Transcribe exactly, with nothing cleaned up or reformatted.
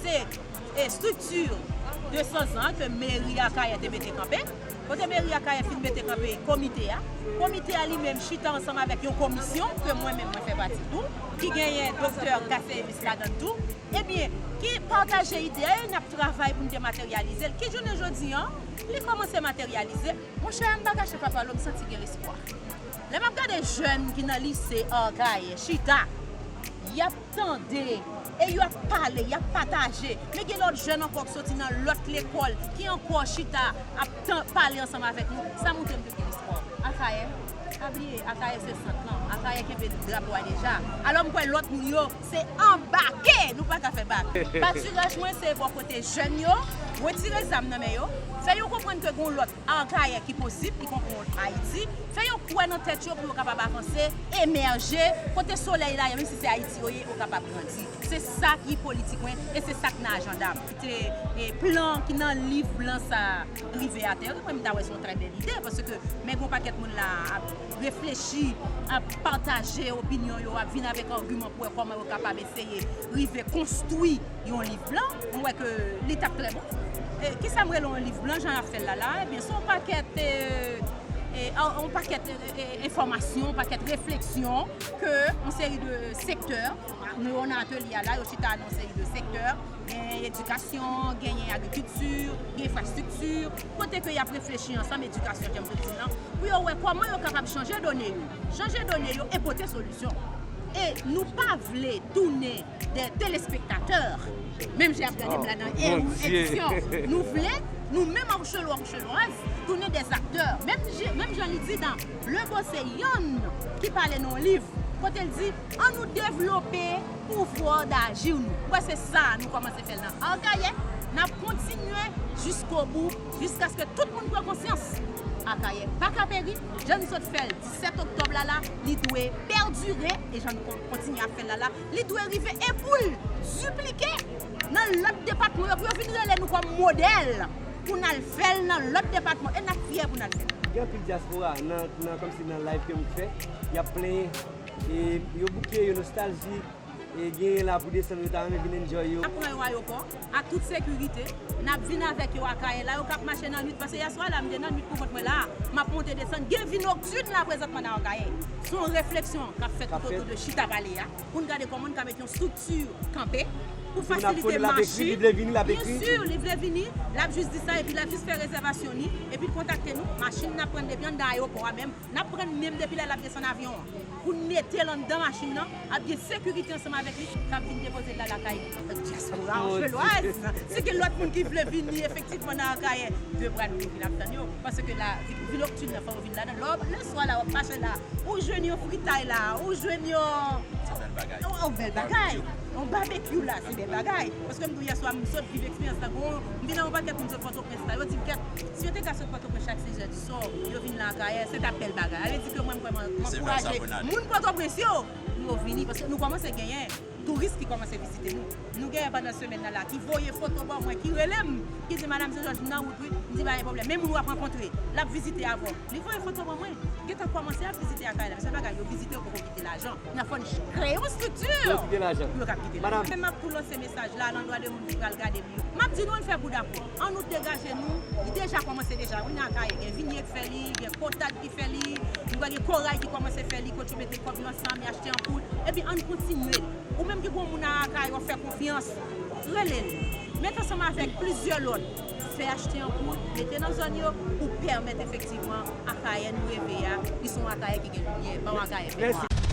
E estrikti de san zan ke meri Akayè te mete kanpe. Kote meri Akayè fin mete kanpe komite a, komite a li menm chita ansanm avèk yon komisyon ke mwen menm mwen fè pati tou, ki genyen doktè Kasemis ladan l tou, ebyen, ki pataje ide a e n ap travay pou n te materyalize l. Ki jounen jodi an, li kòmanse materyalize. Monchè, m pa kache pa pale w, m santi gen lespwa. Lè m ap gade jèn ki nan lise Akayè chita, y ap tande, e y ap pale, y ap pataje. Men gen lòt jèn ankò ki soti nan lòt lekòl, ki ankò chita ap tan, pale ansanm avèk nou. Sa montre m ke gen lespwa. Akayè, pa bliye, Akayè se sant lan. Akayè kenbe drapo a deja. Alò m kwè lòt moun yo, se anbake, nou pa ka fè bak. Patiraj mwen se bò kote jèn yo, retire zam nan men yo, fè yo konprann ke gen yon lòt Akayè ki posib, ki konprann Ayiti, fè yo kwè nan tèt yo pou yo kapab avanse, emèje, kote solèy la ye, menm si se Ayiti yo ye, yo kapab grandi. Se sa ki politik mwen, e se sa k nan ajanda m. Kite, e, plan ki nan liv blan sa a rive atè, mwen m ta wè se yon trè bèl ide, paske men gen yon pakèt moun la ap reflechi, ap pataje opinyon yo, ap vin avèk agiman pou wè kòman yo kapab eseye rive konstwi yon liv blan, mwen wè ke li t ap trè bon. E, kisa m rele yon liv blan, jan y ap fè l la la? Ebyen, se yon pakèt, e, e, yon pakèt, e, e, enfòmasyon, yon pakèt refleksyon ke yon seri de sektè, nou yo nan atelye a la, yo chita nan yon seri de sektè, gen edikasyon, genyen agrikilti, gen enfrastrikti, kote ke y ap reflechi ansanm, edikasyon, jan m te di l lan, pou yo wè kòman yo kapab chanje done yo, chanje done yo e pote solisyon. E nou pa vle tounen de telespektatè, menm jan y ap gade m la nan ediksyon. Nou vle, nou menm Anchelo, Anchelwaz, tounen de aktè. Menm jan, menm jan li di nan Le Beau, se yonn ki pale nan yon liv, kote l di, annou devlope pouvwa d'agir nou. Mwen, se sa nou kòmanse fè l nan Akayè. N ap kontinye jiskobou, jiskaske tout moun pran konsyans. Akayè pa ka peri, jan n sot fè l disèt oktòb la la, li dwe pèdire, e jan n kon-, kontinye ap fè l la la, li dwe rive e pou l diplike nan lòt depatman yo, pou yo vin rele nou kòm modèl, pou n al fè l nan lòt depatman, e n ap fyè pou n al fè l. Gen anpil dyaspora nan, nan, kòmsi nan live ke m fè, y ap plenyen, e yo bouke, yo nostaljik, e genyen la pou desann, yo ta renmen vin enjoy yo. N ap pran yo ayewopò, ak tout sekirite, n ap vin avèk yo Akayè, la yo k ap mache nan nwit, paske yèswa la, m te nan nwit pou kont mwen la, m ap monte desann, gen vi noktin la prezantman nan Akayè. Se yon refleksyon k ap fèt toutotou de chita pale a, pou n gade kòman n ka mete yon estrikti kanpe, pou fasilite machin. Byen si, li vle vini, l ap jis di sa, epi l ap jis fè rezèvasyon li, epi l kontakte nou, machin n ap pran depi anndan ayewopò a menm, n ap pran menm depi la, l ap desann avyon an. Pou n mete l anndan machin nan, ap gen sekirite ansanm avèk li, k ap vin depoze l la lakay dyaspora anchelwaz. Si gen lòt moun ki vle vini efektivman nan Akayè, de bra nou vin ap tann yo. Paske la, vi, vi noktin nan, fò yo vin ladan. Lè w, lè swa la, w ap mache la, ou jwenn yon fritay la, ou jwenn yon, yon, yon bèl bagay. Yon babekyou la, se bèl bagay. Paske m di w yèswa, m sot viv eksperyans la. Bon, m vin nan yon pakèt moun sot Pòtoprens la. Yo di m, kèt, si yo te ka sot Pòtoprens chak sis è di sò, yo vin nan Akayè, se t ap bèl bagay. Sa vle di ke mwen, m kwè m ankouraje moun Pòtoprens yo pou yo vini, paske nou kòmanse genyen touris ki kòmanse vizite nou. Nou genyen pandan semèn nan la, ki voye foto ban mwen, ki rele m, ki di, "Madam Sen Jòj, m nan wout wi." M di, "Pa gen pwoblèm." Men moun w ap rankontre, l ap vizite avè w. Li voye foto ban mwen. Gentan kòmanse ap vizite Akayè la. Men se bagay yo vizite, yo poko kite lajan. Nan fò n kreye yon estrikti pou yo kite lajan. Pou yo kab kite lajan. Mwen menm m ap tou lanse mesaj la, landwa de moun ki pral gade m yo. M ap di nou, ann fè boud apre. Ann nou degaje nou. Li deja kòmanse deja. Wi, nan Akayè, gen vinye k fè li, gen potad ki fè li. Nou wè gen koray ki kòmanse fè li, kot yo mete kòb yo ansanm, y achte anpoud. Epi ann kontinye. Ou menm ki gon moun nan Akayè w ap fè konfyans, rele l. Mete ansanm avèk plizyè lòt. Fè achte anpoud, mete nan zòn yo pou pèmèt efektivman Akayè nou reve a, li se yon Akayè ki gen limyè, pa yon Akayè fènwa.